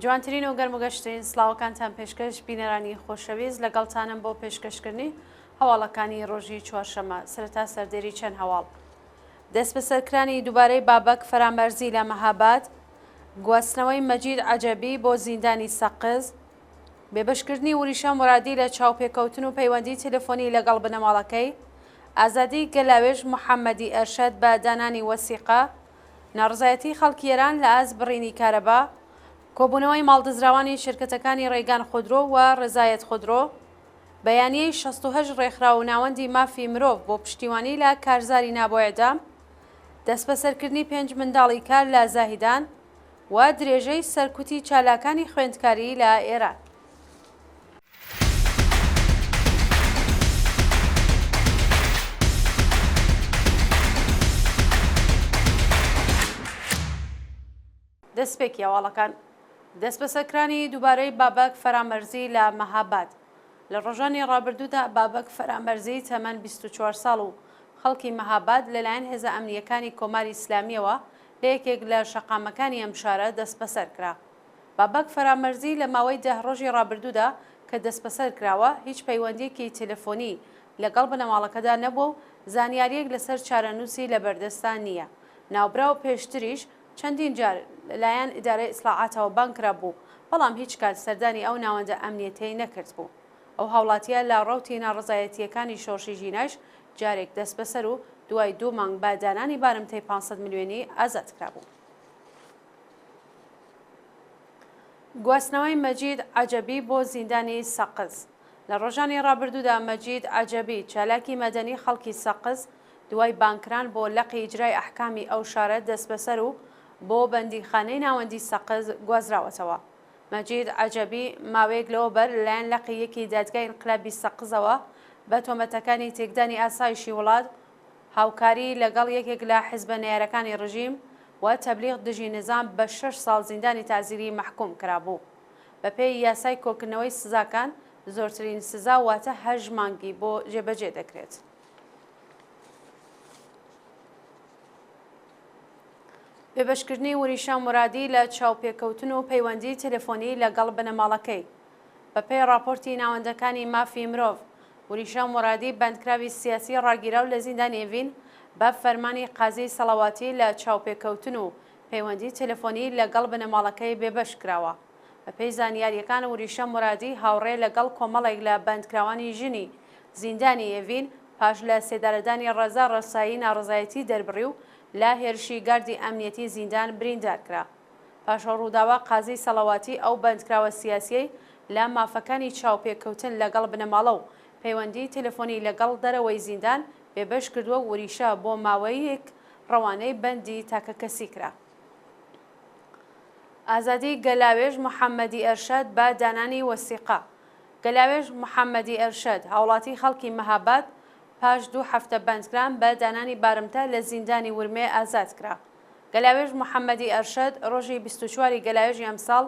جوانترین و گەرم و گەشترین سڵاوەکانتان پێشکەش بینەرانی خۆشەویست لەگەڵتانم بۆ پێشکەشکردنی هەواڵەکانی ڕۆژی چوارشەممە سەرەتا سەردێری چەند هەواڵ. دەستبەسەرکرانی دووبارەی بابەک فەرامەرزی لە مەهاباد، گواستنەوەی مەجید عەجەبی بۆ زیندانی سەقز، بێبەشکردنی وریشە مورادی لە چاوپێکەوتن و پەیوەندی تەلەفۆنی لەگەڵ بنەماڵەکەی، ئازادی گەلاوێژ محەممەدی ئەرشەد بە دانانی وەسیقە، ناڕەزایەتی خەڵکی ئێران لە ئاست بڕینی کارەبا، کۆبوونەوەی ماڵدزراوانی شرکەتەکانی ڕێگان خودرۆ و ڕزایەت خودرۆ، بەیانیەی 68 ڕێکخراو و ناوەندی مافی مرۆڤ بۆ پشتیوانی لە کارزاری نا بۆ ئێعدام، دەستبەسەرکردنی پێنج منداڵی کار لە زاهیدان و درێژەی سەرکوتی چالاکانی خوێندکاری لە ئێران. دەستپێکی هەواڵەکان. دەستبەسەرکرانی دووبارەی بابەک فەرامەرزی لە مەهاباد. لە ڕۆژانی ڕابردوودا بابەک فەرامەرزی تەمەن 24 ساڵ و خەڵکی مەهاباد لەلایەن هێزە ئەمنییەکانی کۆماری ئیسلامییەوە لە یەکێک لە شەقامەکانی ئەم شارە دەستبەسەر کرا. بابەک فەرامەرزی لە ماوەی دە ڕۆژی ڕابردوودا کە دەستبەسەر کراوە، هیچ پەیوەندییەکی تەلەفۆنی لەگەڵ بنەماڵەکەدا نەبووە و زانیارییەک لەسەر چارەنووسی لەبەردەستدا نییە. ناوبراو پێشتریش چەندین جار لەلایەن ئیدارەی ئیتڵاعاتەوە بانگ کرابوو، بەڵام هیچ کات سەردانی ئەو ناوەندە ئەمنییەتیەی نەکردبوو. ئەو هاوڵاتییە لە ڕەوتی ناڕەزایەتییەکانی شۆڕشی ژینایش جارێک دەستبەسەر و دوای دوو مانگ بە دانانی بارمتەی 500 ملیۆنی ئازاد کرابوو. گواستنەوەی مەجید عەجەبی بۆ زیندانی سەقز. لە ڕۆژانی ڕابردوودا مەجید عەجەبی، چالاکی مەدەنی خەڵکی سەقز، دوای بانگکران بۆ لقی ئیجرای ئەحکامی ئەو شارە دەستبەسەر و بۆ بەندیخانەی ناوەندی سەقز گوازراوەتەوە. مەجید عەجەبی ماوەیەک لەوەبەر لەلایەن لقی یەکی دادگای ئینقلابی سەقزەوە بە تۆمەتەکانی تێکدانی ئاسایشی وڵات، هاوکاری لەگەڵ یەکێک لە حیزبە نەیارەکانی ڕژیم و تەبلیغ دژی نیزام بە شەش ساڵ زیندانی تەعزیری مەحکووم کرابوو. بەپێی یاسای کۆکردنەوەی سزاکان، زۆرترین سزا واتە هەشت مانگی بۆ جێبەجێ دەکرێت. بێبەشکردنی وریشە مورادی لە چاوپێکەوتن و پەیوەندی تەلەفۆنی لەگەڵ بنەماڵەکەی. بەپێی ڕاپۆرتی ناوەندەکانی مافی مرۆڤ، وریشە مورادی بەندکراوی سیاسی ڕاگیراو لە زیندانی ئێڤین بە فەرمانی قازی سەڵەواتی لە چاوپێکەوتن و پەیوەندی تەلەفۆنی لەگەڵ بنەماڵەکەی بێبەش کراوە. بەپێی زانیارییەکان وریشە مورادی هاوڕێ لەگەڵ کۆمەڵێک لە بەندکراوانی ژنی زیندانی ئێڤین پاش لە سێدارەدانی ڕەزا ڕەسایی ناڕەزایەتی دەربڕی و لە هێرشی گاردی ئەمنیەتی زیندان بریندار کرا. پاش ئەو ڕووداوە قازی سەڵەواتی ئەو بەندکراوە سیاسیەی لە مافەکانی چاوپێکەوتن لەگەڵ بنەماڵە و پەیوەندی تەلەفۆنی لەگەڵ دەرەوەی زیندان بێبەش کردووە و وریشە بۆ ماوەیەک ڕەوانەی بەندی تاکەکەسی کرا. ئازادی گەلاوێژ محەممەدی ئەرشەد بە دانانی وەسیقە گەلاوێژ محەممەدی ئەرشەد، هاوڵاتی خەڵکی مەهاباد، پاش دوو هەفتە بەندکران بە دانانی بارمتە لە زیندانی ورمێ ئازاد کرا. گەلاوێژ محەممەدی ئەرشەد ڕۆژی 24 ی گەلاوێژی ئەمساڵ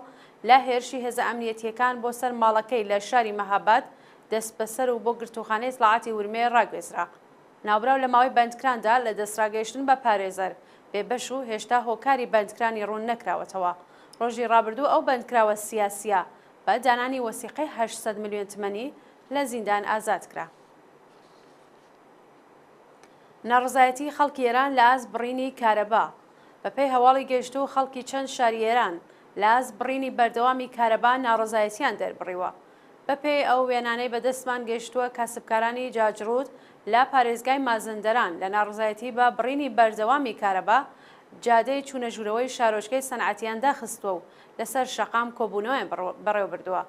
لە هێرشی هێزە ئەمنییەتییەکان بۆ سەر ماڵەکەی لە شاری مەهاباد دەستبەسەر و بۆ گرتووخانەی ئیتڵاعاتی ورمێ ڕاگوێزرا. ناوبراو لە ماوەی بەندکراندا لە دەستڕاگەیشتن بە پارێزەر بێبەش و هێشتا هۆکاری بەندکرانی ڕوون نەکراوەتەوە. ڕۆژی ڕابردوو ئەو بەندکراوە سیاسییە بە دانانی وەسیقەی 800 ملیۆن تمەنی لە زیندان ئازاد کرا. ناڕەزایەتی خەڵکی ئێران لە ئاست بڕینی کارەبا. بەپێی هەواڵی گەیشتوو خەڵکی چەند شاری ئێران لە ئاست بڕینی بەردەوامی کارەبا ناڕەزایەتیان دەربڕیوە. بەپێی ئەو وێنانەی بەدەستمان گەیشتووە کاسبکارانی جاجڕوود لە پارێزگای مازندەران لە ناڕەزایەتی بە بڕینی بەردەوامی کارەبا جادەی چوونە ژوورەوەی شارۆچکەی سەنعەتیان داخستووە و لەسەر شەقام کۆبوونەوەیان بەڕێوەبردووە.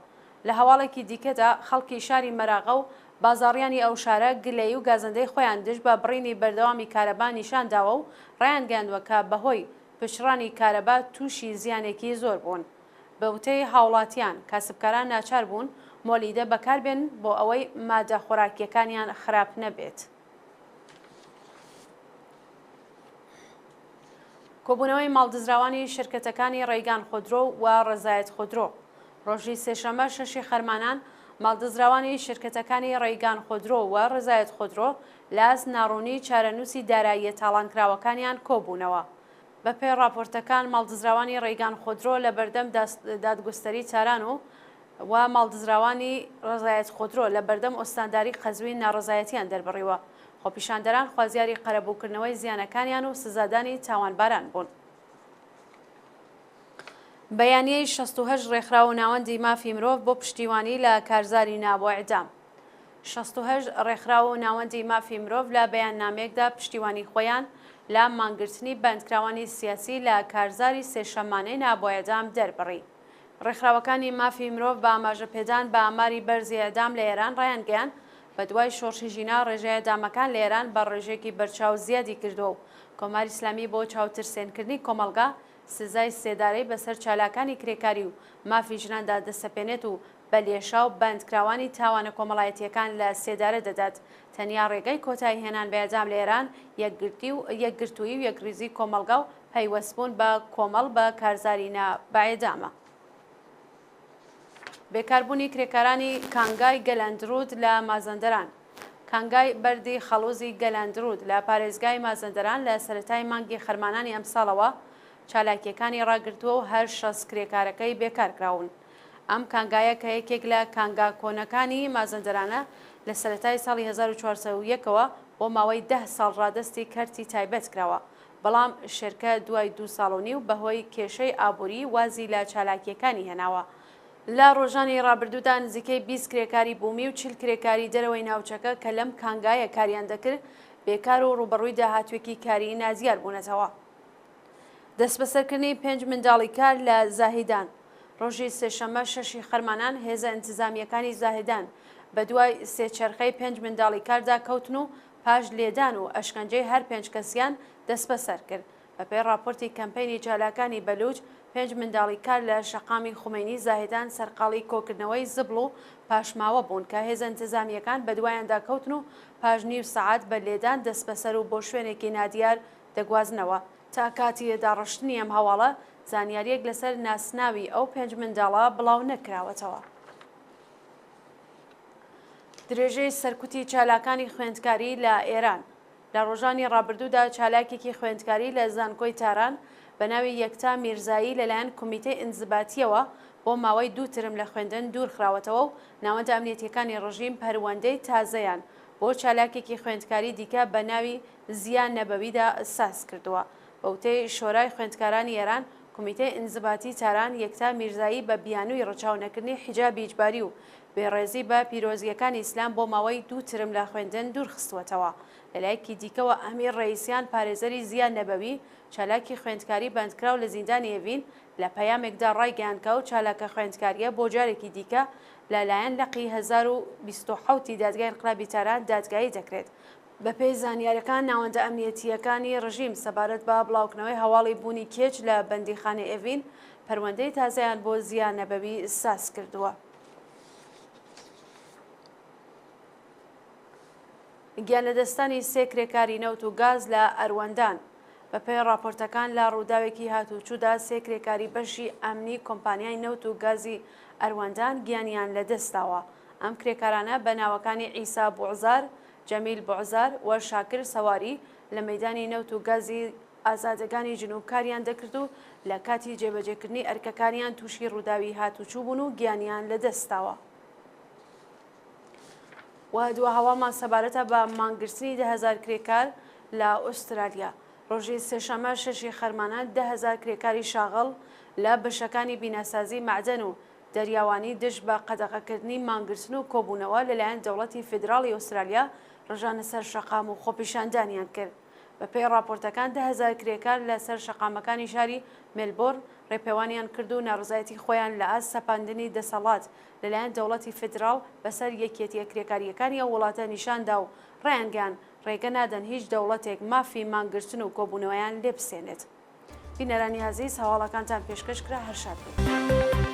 لە هەواڵێکی دیکەدا خەڵکی شاری مەراغە و بازاڕیانی ئەو شارە گلەیی و گازەندەی خۆیان دژ بە بڕینی بەردەوامی کارەبا نیشان داوە و ڕایانگەیاندووە کە بەهۆی پچڕانی کارەبا تووشی زیانێکی زۆر بوون. بە وتەی هاوڵاتیان، کاسبکاران ناچار بوون مۆلیدە بەکار بێنن بۆ ئەوەی مادە خۆراکییەکانیان خراپ نەبێت. کۆبوونەوەی ماڵدزراوانی شرکەتەکانی ڕەیگان خودرۆ و ڕەزایەت خودرۆ ڕۆژی سێشەممە شەشی خەرمانان ماڵدزراوانی شرکەتەکانی ڕەیگان خودرۆ و ڕەزایەت خودرۆ لە ئاست ناڕوونی چارەنووسی داراییە تاڵانکراوەکانیان کۆبوونەوە. بەپێی ڕاپۆرتەکان ماڵدزراوانی ڕەیگان خۆدرۆ لە بەردەم دادگوستەری تاران و و ماڵدزراوانی ڕەزایەت خۆدرۆ لە بەردەم ئۆستانداری قەزوین ناڕەزایەتیان دەربڕیوە. خۆپیشاندەران خوازیاری قەرەبووکردنەوەی زیانەکانیان و سزادانی تاوانباران بوون. بەیانیەی 68 ڕێکخراو و ناوەندی مافی مرۆڤ بۆ پشتیوانی لە کارزاری نا بۆ ئیعدام. 68 ڕێکخراو و ناوەندی مافی مرۆڤ لە بەیاننامەیەکدا پشتیوانی خۆیان لە مانگرتنی بەندکراوانی سیاسی لە کارزاری سێشەممانەی نا بۆ ئیعدام دەربڕی. ڕێکخراوەکانی مافی مرۆڤ بە ئاماژە پێدان بە ئاماری بەرزی ئێعدام لە ئێران ڕایانگەیاند، بە دوای شۆڕشی ژینا ڕێژەی ئێعدامەکان لە ئێران بە ڕێژەیەکی بەرچاو زیادی کردووە و کۆماری ئیسلامی بۆ چاوترسێنکردنی کۆمەڵگا سزای سێدارەی بەسەر چالاکانی کرێکاری و مافی ژناندا دەسەپێنێت و بە لێشاو بەندکراوانی تاوانە کۆمەڵایەتییەکان لە سێدارە دەدات. تەنیا ڕێگای کۆتایی هێنان بە ئێعدام لە ئێران یەکگرتی و یەکگرتوویی و یەکڕیزی کۆمەڵگا و پەیوەستبوون بە کۆمەڵ بە کارزاری نا بە ئێدامە. بێکاربوونی کرێکارانی کانگای گەلەندروود لە مازەندەران کانگای بەردی خەڵوزی گەلەندروود لە پارێزگای مازەندەران لە سەرەتای مانگی خەرمانانی ئەمساڵەوە چالاکییەکانی ڕاگرتووە و هەر 60 کرێکارەکەی بێکار کراون. ئەم کانگایە کە یەکێک لە کانگا کۆنەکانی مازەندەرانە لە سەرەتای ساڵی 1401 ەوە بۆ ماوەی دە ساڵ ڕادەستی کەرتی تایبەت کراوە. بەڵام شێرکە دوای دوو ساڵ و نیو بەهۆی کێشەی ئابووری وازی لە چالاکییەکانی هێناوە. لە ڕۆژانی ڕابردوودا نزیکەی 20 کرێکاری بوومی و 40 کرێکاری دەرەوەی ناوچەکە کە لەم کانگایە کاریان دەکرد، بێکار و ڕووبەڕووی داهاتوویەکی کاریی نادیار بوونەتەوە. دەستبەسەرکردنی پێنج منداڵی کار لە زاهیدان ڕۆژی سێشەممە شەشی خەرمانان هێزە ئینتزامییەکانی زاهیدان بەدوای سێ چەرخەی پێنج منداڵی کاردا کەوتن و پاش لێدان و ئەشکەنجەی هەر پێنج کەسیان دەستبەسەر کرد. بەپێی ڕاپۆرتی کەمپەینی چالاکانی بەلووچ، پێنج منداڵی کار لە شەقامی خومەینی زاهیدان سەرقاڵی کۆکردنەوەی زبڵ و پاشماوە بوون کە هێزە ئینتزامییەکان بەدوایاندا کەوتن و پاش نیو سەعات بە لێدان دەستبەسەر و بۆ شوێنێکی نادیار دەگوازنەوە. تا کاتی داڕشتنی ئەم هەواڵە، زانیارییەک لەسەر ناسناوی ئەو پێنج منداڵە بڵاو نەکراوەتەوە. درێژەی سەرکوتی چالاکانی خوێندکاری لە ئێران لە ڕۆژانی ڕابردوودا چالاکێکی خوێندکاری لە زانکۆی تاران بە ناوی یەکتا میرزایی لەلایەن کومیتەی ئینزباتییەوە بۆ ماوەی دوو ترم لە خوێندن دوور خراوەتەوە و ناوەندە ئەمنیەتییەکانی ڕژیم پەروەندەی تازەیان بۆ چالاکێکی خوێندکاری دیکە بە ناوی زیا نەبەویدا ساز کردووە. بە وتەی شۆرای خوێندکارانی ئێران، کومیتەی ئینزباتی تاران یەکتا میرزایی بە بیانووی ڕەچاو نەکردنی حیجابی ئیجباری و بێڕێزی بە پیرۆزییەکانی ئیسلام بۆ ماوەی دوو ترم لە خوێندن دوور خستووەتەوە. لە لایەکی دیکەوە ئەمیر ڕەئیسیان پارێزەری زیا نەبەوی، چالاکی خوێندکاری بەندکراو لە زیندانی ئێڤین لە پەیامێکدا ڕایگەیاند کە ئەو چالاکە خوێندکارییە بۆ جارێکی دیکە لە لایەن لقی 1027 ی دادگای ئینقلابی تاران دادگایی دەکرێت. بەپێی زانیاریەکان ناوەندە ئەمنیەتییەکانی ڕژیم سەبارەت بە بڵاوکردنەوەی هەواڵی بوونی کێچ لە بەندیخانەی ئێڤین پەروەندەی تازەیان بۆ زیا نەبەوی ساز کردووە. گیانلەدەستانی سێ کرێکاری نەوت و گاز لە ئەروەندان بەپێی ڕاپۆرتەکان لە ڕووداوێکی هاتووچودا سێ کرێکاری بەشی ئەمنی کۆمپانیای نەوت و گازی ئەروەندان گیانیان لەدەستداوە. ئەم کرێکارانە بە ناوەکانی عیسا بوعزار، جەمیل بوعزار و شاکر سەواری لە مەیدانی نەوت و گازی ئازادەگانی جنوب کاریان دەکرد و لە کاتی جێبەجێکردنی ئەرکەکانیان تووشی ڕووداوی هاتوچوو بوون و گیانیان لەدەستداوە. و دوا هەواڵمان سەبارەتە بە مانگرتنی 10,000 کرێکار لە ئوسترالیا. ڕۆژی سێشەممە شەشی خەرمانان 10,000 کرێکاری شاغڵ لە بەشەکانی بیناسازی مەعدەن و دەریاوانی دژ بە قەدەغەکردنی مانگرتن و کۆبوونەوە لەلایەن دەوڵەتی فیدراڵی ئوسترالیا ڕژانە سەر شەقام و خۆپیشاندانیان کرد. بەپێی ڕاپۆرتەکان 10,000 کرێکار لە سەر شەقامەکانی شاری مێلبۆرن ڕێپێوانیان کرد و ناڕەزایەتی خۆیان لە ئاست سەپاندنی دەسەڵات لەلایەن دەوڵەتی فیدراڵ بەسەر یەکیەتیە کرێکارییەکانی ئەو وڵاتە نیشان دا و ڕایانگەیاند ڕێگە نادەن هیچ دەوڵەتێک مافی مانگرتن و کۆبوونەوەیان لێ بسێنێت. بینەرانی ئازیز هەواڵەکانتان پێشکەش کرا هەر شاد بن.